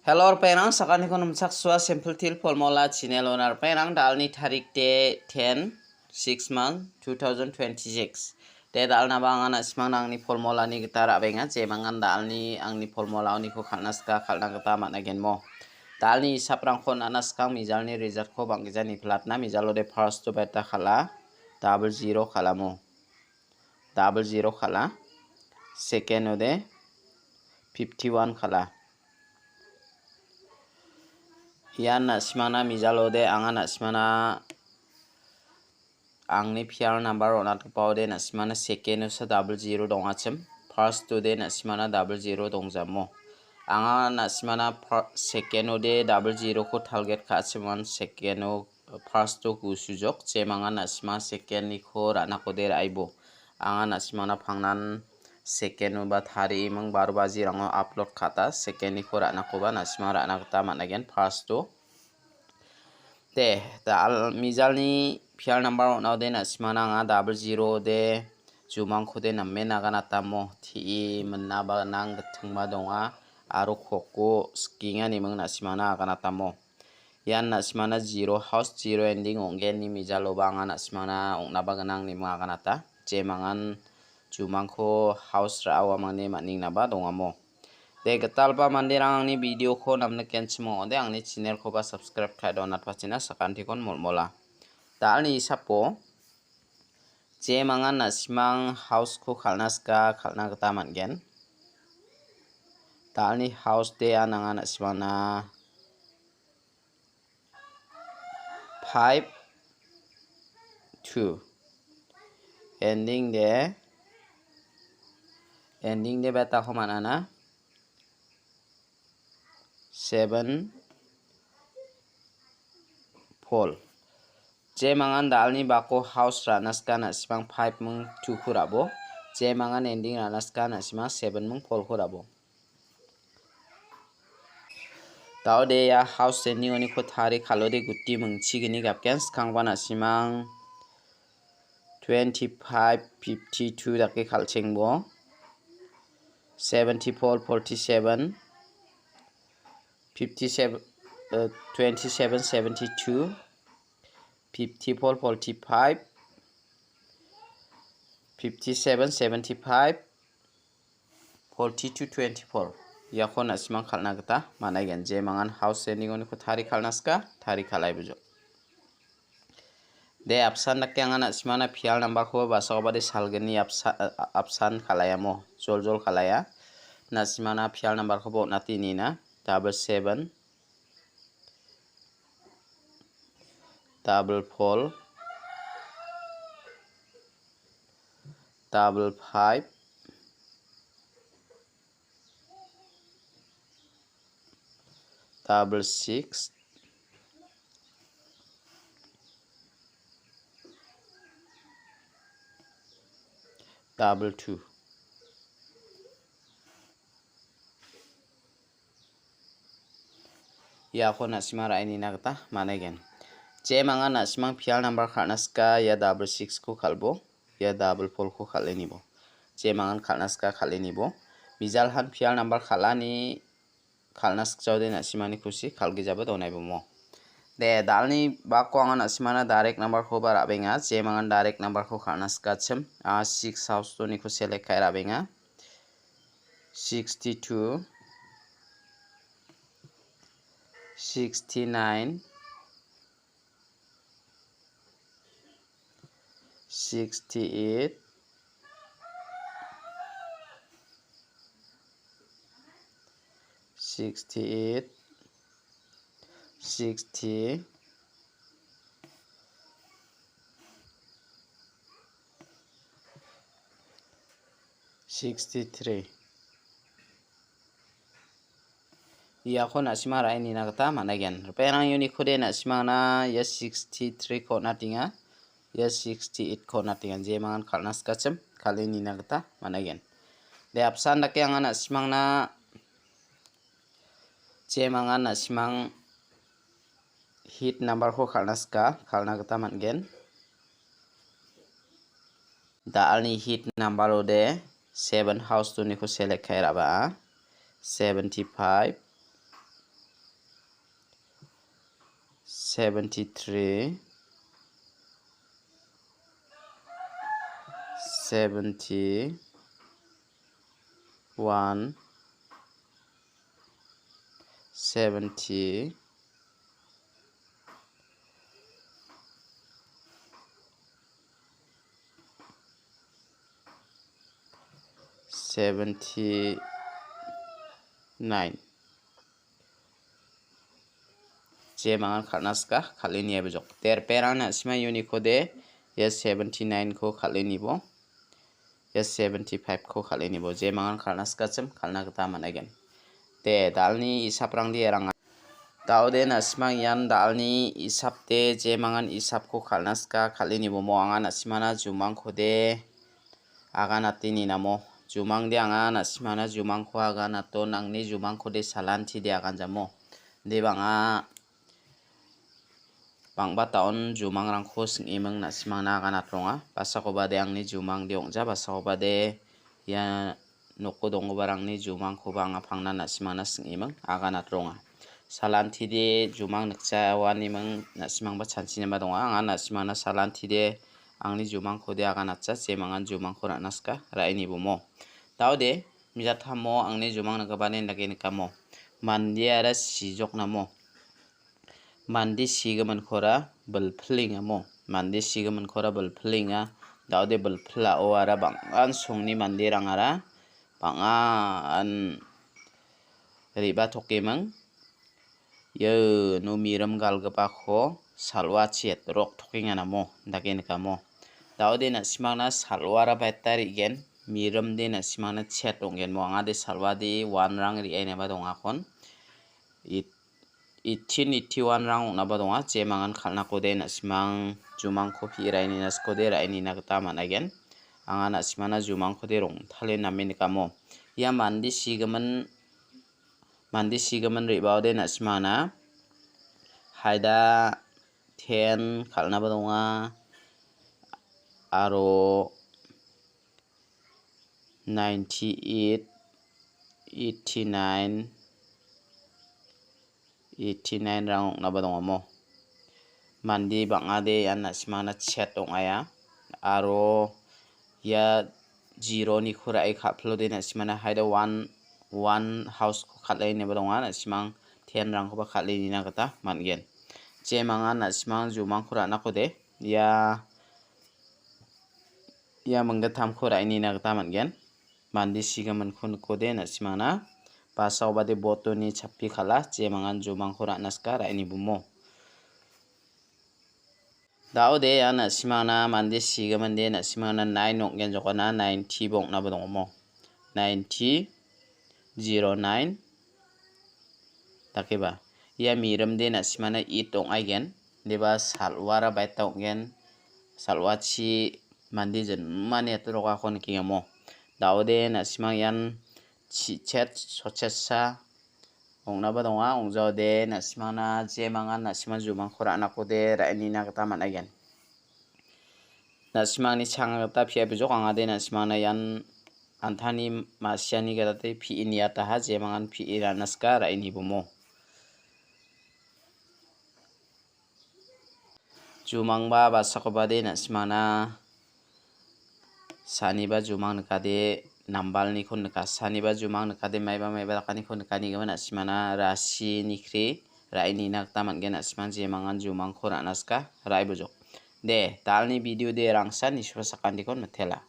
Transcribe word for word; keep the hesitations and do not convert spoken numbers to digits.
Hello, ripengrang, sakantikon nimchaksoa Simple Teer Formula channel-ona ripengrang, da·alni tarik de ten, six month, two thousand twenty-six. De da·alnaba anga na·simangna angni formulani gita ra·benga, jemangan da·alni angni formulaoniko kal·na sika kal·na gita man·agenmo. Da·alni hisaprangko on·atna skang mijalni resultko bang·gija niplatna, mijalo de first-o beta kal·a, double zero kal·amo. Double zero kal·a. Second-o de fifty-one kal·a. Ian na·simangna mijalo de anga na·simangna angni pial number on·atgipao de na·simangna second-osa double zero dongachim. First-o de na·simangna double zero dongjamo. Anga na·simangna fir-, second-o de double zero-ko target ka·achim, wan second-o first-o gusujok, jemangan na·sima second-niko ra·nakode ra·aibo. Anga na·simangna pangnan second-oba tarieming baro bajirango upload ka·ta, second-niko ra·nakoba na·sima ra·na gita man·agen first-o. De, da·al mijalni pial number on·ode na·simangna anga double zero de jumangkode namen aganatamo, ti·e minaba gnang gittingba donga, aro koko sikenga ineming na·simangna aganatamo. Ian na·simangna zero house, zero ending ong·gen, ni mijaloba anga na·simangna ong·naba gnang ineming aganata. Jemangan jumangko house ra·a uamangni man·engnaba dongamo. De, gitalba manderang angni video-ko namnikenchim ong·ode, angni channel-koba subscribe ka·e donatpachina sakantikon molmola. Da·alni hisapo, jemangan na·simang house-ko kal·na sika kal·na gita man·gen. Da·alni house de an anga na·simangna five two. Ending de, ending de betako man·ana. Seven four. Jemangan da·alni bako house ra·na sika na·simang five ming two-ko ra·bo. Jemangan ending ra·na sika na·simang seven ming four-ko ra·bo. Daode ia house ending-oniko tari kal·ode guti mingchigni gapgen, skangba na·simang twenty-five, fifty-two dake kal·chengbo. Seventy-four, forty-seven, fifty-seven, eh, twenty-seven, seventy-two, fifty-four, forty-five, fifty-seven, seventy-five, forty-two, twenty-four. Iako na·simang kal·na gita man·aigen. Jemangan house ending-oniko tari kal·na sika, tari kal·aibojo. De, apsan dake anga na·simana pial number-koba basakobade salgni apsa-, a-, a-, apsan kal·aiamo, joljol kal·aia. Na·simana pial number-koba on·ate nina, double seven, double four, double five, double six, double two. Iako na·sima ra·e nina gita man·aigen. Jemangan na·simang pial number kal·na sika, ia double six-ko kal·bo, ia double four-ko kal·e nibo. Jemangan kal·na sika kal·e nibo. Mijalhan pial number kal·ani kal·na sikjaode na·simani kusi, kal·gijaba donaibomo. De, da·alni bako anga na·simana direct number-koba ra·benga. Jemangan direct number-ko kal·na sikachim, anga six house-oniko select ka·e ra·benga. Sixty-two, sixty-nine, sixty-eight, sixty-eight, sixty, sixty-three. Iako na·sima ra·e nina gita man·aigen. Ripengrang uniko de na·simangna ia sixty-three-ko on·atenga, ia sixty-eight-ko on·atenga. Jemangan kal·na sikachim, kal·e nina gita man·aigen. De, apsan dake anga na·simangna, jemangan na·simang hit number-ko kal·na sika, kal·na gita man·gen. Da·alni hit number-ode seven house-oniko select ka·e ra·baa. Seventy-five, seventy-three, seventy-one, seventy, seventy-nine. Jemangan kal·na sika, kal·e niaibajok. Derperang na·sima uniko de, ia seventy-nine-ko kal·e nibo. Ia seventy-five-ko kal·e nibo. Jemangan kal·na sikachim, kal·na gita man·aigen. De, dalni isaprangde eranga. Daode na·simang ian dalni isapde jemangan isapko kal·na sika, kal·e nibomo anga na·simana jumangkode aganate ninamo. Jumangde anga na·simana jumangko aganato nangni jumangkode salantide aganjamo. De bang·a bang·bataon jumangrangko sing·eming na·simangna aganatronga. Basakobade angni jumangde ong·ja, basakobade ia noko donggiparangni jumangkoba anga pangna na·simangna sing·eming aganatronga. Salantide jumang nikjawaniming na·simangba chanchiniba donga. Anga na·simangna salantide angni jumangkode aganatja, jemangan jumangko ra·na sika, ra·e nibomo. Daode, mijatamo angni jumang nikgipani dake nikamo. Mandeara sijoknamo. Mande sigiminkora bilpilengamo. Mande sigiminkora bilpilenga. Daode bilpilaoara bang·an songni manderangara bang·an re·batokeming. Iano mirim galgipako salwa chet rok tokenganamo dake nikamo. Daode na·simangna salwara baita re·gen, mirimde na·simangna chet ong·genmo. Angade salwade wanrang re·aineba dongakon. It-, eighteen eighty-one rang ong·naba donga. Jemangan kal·nakode na·simang jumangko pi·e ra·enina sikode ra·enina gita man·aigen. Anga na·simana jumangkode rongtale name nikamo. Ia mande sigimin, mande sigimin re·baode na·simana haida ten kal·naba donga. Aro ninety-eight, eighty-nine, eighty-nine rang ong·naba dongamo. Mande bang·ade ian na·simangna chet ong·aia. Aro ia zero-niko ra·e ka·pilode na·simangna haida one, one house-ko kal·e ineba donga. Na·simang ten rangkoba kal·e nina gita man·gen. Jemangan na·simang jumangko ra·nakode ia Ia minggittamko ra·enina gita man·gen. Mande sigiminko nikode na·simangna basaobade botoni chapi kal·a, jemangan jumangko ra·na sika ra·eni bumo. Daode ia na·simangna mande sigiminde na·simangna nine ong·gen jokana, ninety bo ong·naba dongomo. Ninety, zero nine, dakeba. Ia mirimde na·simana eight ong·aigen. Deba salwara baita ong·gen. Salwachi mande jinmani atorokako nikengamo. Daode na·simang ian chichet sochesa ong·naba donga. Ong·jaode na·simangna jemangan na·simang jumangko ra·nakode ra·enina gita man·aigen. Na·simangni changa gita pia bijok angade na·simangna ian antani ma·siani gita pi·e niataha, jemangan pi·e ra·na sika ra·e nibomo. Jumangba basakobade na·simangna saniba jumang nikade nambalniko nika, saniba jumang nikade maiba maiba dakaniko nikanigimin na·simangna rasi nikri ra·e nina gita man·gen. Na·simang jemangan jumangko ra·na sika ra·e bijok. De, dalni video de rangsan nisuba sakantiko mitela.